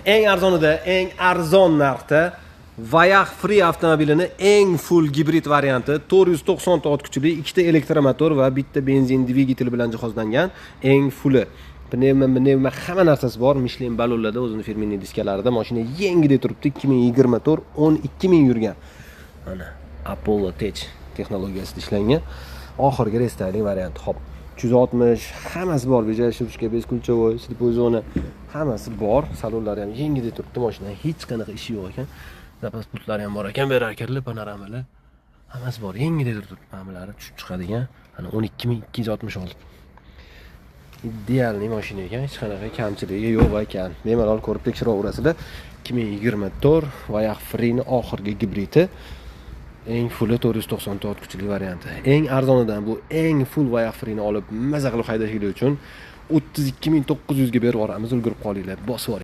Eng arzonida, eng arzon narxda Voyah Free avtomobilini eng full gibrid varianti, 490 ta ot kuchli, ikkita elektromotor va bitta benzin dvigateli bilan jihozlangan eng fulli. Pnevma, pnevma hamma narsasi bor. Michelin balonlarda, o'zini фирменный diskalarida mashina yengidek turibdi. 2024, 12 ming yurgan. Mana Apollo Tech texnologiyasida ishlangan. Oxirgi рестайлинг varianti. Xo'p, 360 hammasi bor. Ближайший ручка, бесключевой, слепой зона hammasi bor. Salonlari ham yengidek turibdi, mashina hech qanaqa ishi yo'q ekan. Запас pultlari ham bor ekan, berar panoramalar hammasi bor. Yengidek turibdi, mana tushib chiqadigan. Ana 12 266. Идеальный mashina ekan, hech qanaqa kamchiligi yo'q ekan. Bemalol ko'rib tekshiraverasizlar. 2024 Voyah Freeni oxirgi gibridi. Eng fulli 494 ot kuchli varianti. Eng arzonidan bu eng full Voyah Freeni olib maza qilib haydashinglar uchun 32 900 ga berib yuboramiz, ulgurib qolinglar. Bosib yuboring.